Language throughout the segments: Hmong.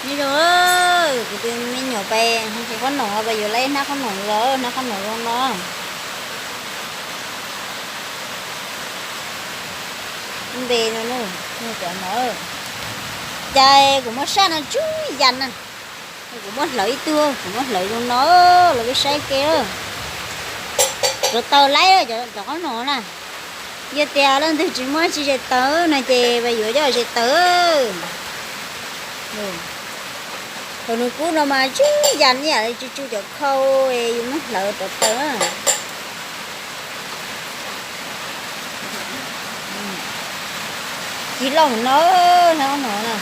Nyob zoo, kuv tus me nyuam pais hu qhob noom, pais yuav lawm hnab qhob noom los, hnab qhob noom zoo no. Npe no, cov no. Cas kuv muab saj no tsw yas na. Kuv muab hlawv ib tug, kuv muab hlawv zoo no, los peb saib ke. Cov taws laib cov qhob noom na. Yog tias leej twg tsis muaj tsis zes taws no ces pais yuav coj zes taws. Thaum nws kub no mas tsw yas ib yam li tsw tsw cov khau, yus muab hlawv rov taws. Cig loj no, hnab no na.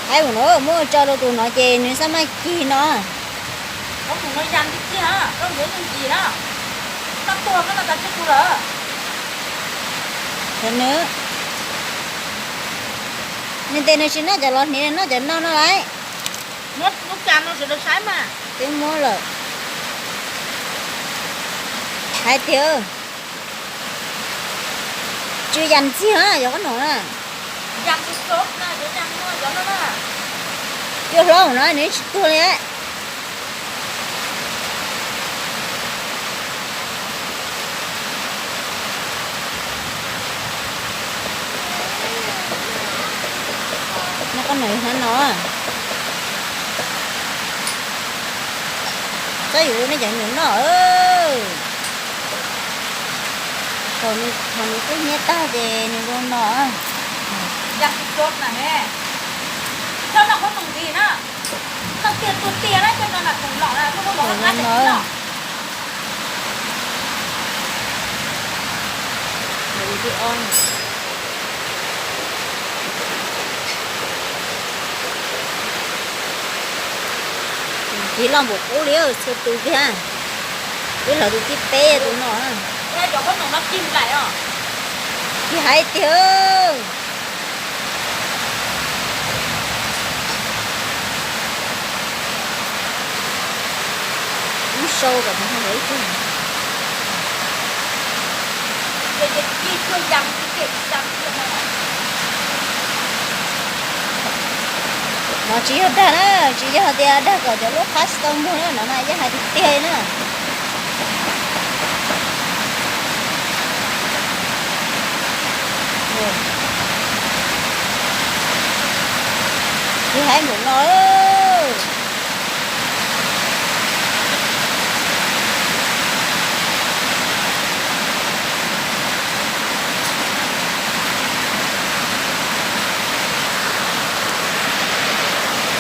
Hais no, muab tso rau tus no ces nws xab maj cig no. Nws, nws tes nws tsis noj cov los hniav, noj cov no no lauj. Twb muab lawm. Hais tias tsw yas ntxiag cov qhob noom na. Cua hlob no nws tsis tuag li. Nyob qhob noom hnab no. Txhob yuav nej cov nyuam noj. Thaum nws kub hnyiab tag ces nws zoo no. Noj qhob noom ntxiv na. Noj tiag tuag tiag na, coj no na, tus no na, lub lub los qab no. Cig loj npaum qub li, txhua tus tiag. Twb hlawv tus thib peb tus no. Cig hais tiag. Ib sau kom mus ib tug. No tsis yog dag na, tsis yog tias dag kom cov lub qab xi tau muag na, no mas yeej hais tiag tiag na. Tsis hais npaum no.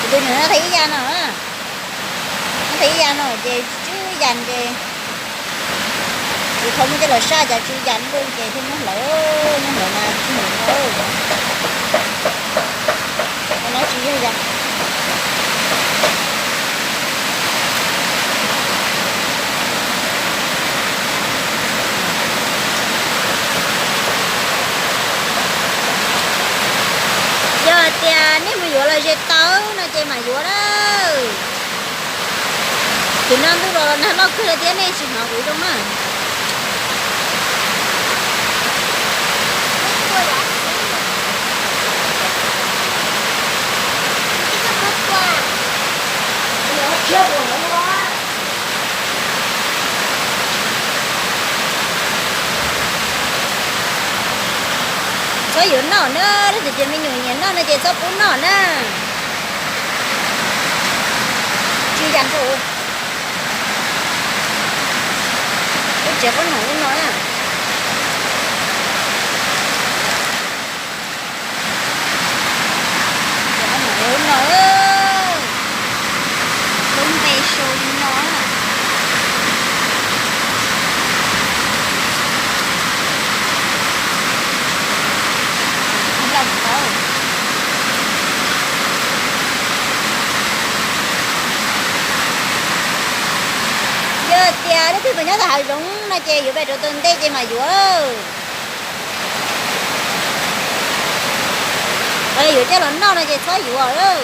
Kuv tus nyuam noj tag ib yas no, noj tag ib yas no ces tsw yas ces kuv thov muab coj los saj cov tsw yas lub ces thiaj muab hlawv, muab hlawv mas tsis hlawv no. No tsis yog yas. Yog hais tias nej mus yuav los ze tau no ces mam yuav na. Tus no ntuj los los nag loj kawg li thiab nej tsis hnov kuv zoo na. Txhob yuav noj na, leej twg cov me nyuam nyiam noj no ces txhob pub noj na. Tsw yas rau. Ub, tsev qhob noom ub no na. Tsev qhob noom ub no. Lub npe sau li no. Yog tias leej twg nyob tom hav zoov no ces yuav pem rau tus ntej ces mam yuav. Yuav coj los noj no ces txhob yuav.